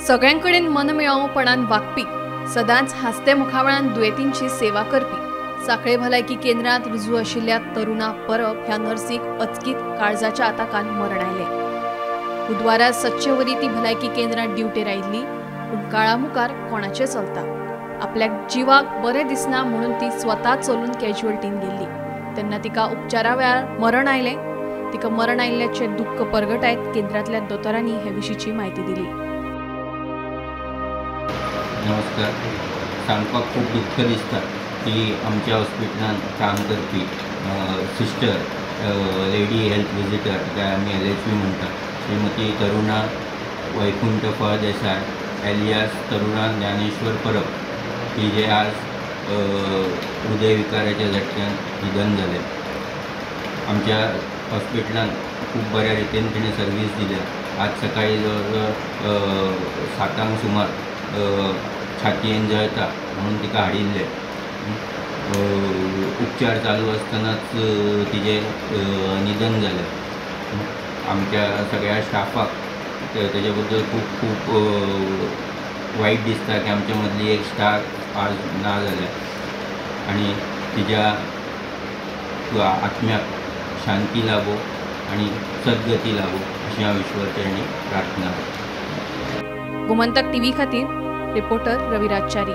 सगळ्यांकडेन मनमिळावपणान वागपी, सदांच हांसते मुखामळान दुयेंतींची सेवा करपी सांखळे भलायकी केंद्रांत रुजू आशिल्ल्या तरुणा परब ह्या नर्सीक अचकीत काळजाच्या आताकान मरण आयलें. बुधवारा सदचे वरी ती भलायकी केंद्रांत ड्युटेर आयिल्ली, पूण काळा मुखार कोणाचें चलता. आपल्याक जिवाक बरें दिसना म्हणून ती स्वता चलून कॅज्युअल्टीन गेल्ली. तेन्ना तिका उपचारा वेळार मरण आयलें. तिका मरण आयिल्ल्याचें दुख्ख परगटायत केंद्रांतल्या दोतोरांनी हे विशींची म्हायती दिली. नमस्कार. सांगपाक खूब दुख्ख दिसता की आमच्या हॉस्पिटलांत काम करपी सिस्टर, लेडी हेल्थ विजिटर, तिका आमी LHV म्हणटा, श्रीमती तरुणा वैकुंठ फळदेसाय एलियास तरुणा ज्ञानेश्वर परब ही जे आज हृदयविकाराच्या झटक्यान निधन जालें. आमच्या हॉस्पिटलांत खूब बऱ्या रितीन तिणें सर्वीस दिल्या. आज सकाळी जवळ जवळ 7 सुमार छातयेन जळता म्हणून तिका हाडिल्लें. उपचार चालू आसतनाच तिजें निधन जालें. आमच्या सगळ्या स्टाफाक तेजे बद्दल खूब खूब वायट दिसता की आमच्या मदली एक स्टार आज ना जाल्या आनी तिज्या आत्म्याक शांती लाभो आनी सद्गती लाभो अशी हांव ईश्वर चरणी प्रार्थना करतां. गोमंतक टीव्ही खातीर रिपोर्टर रविराज च्यारी.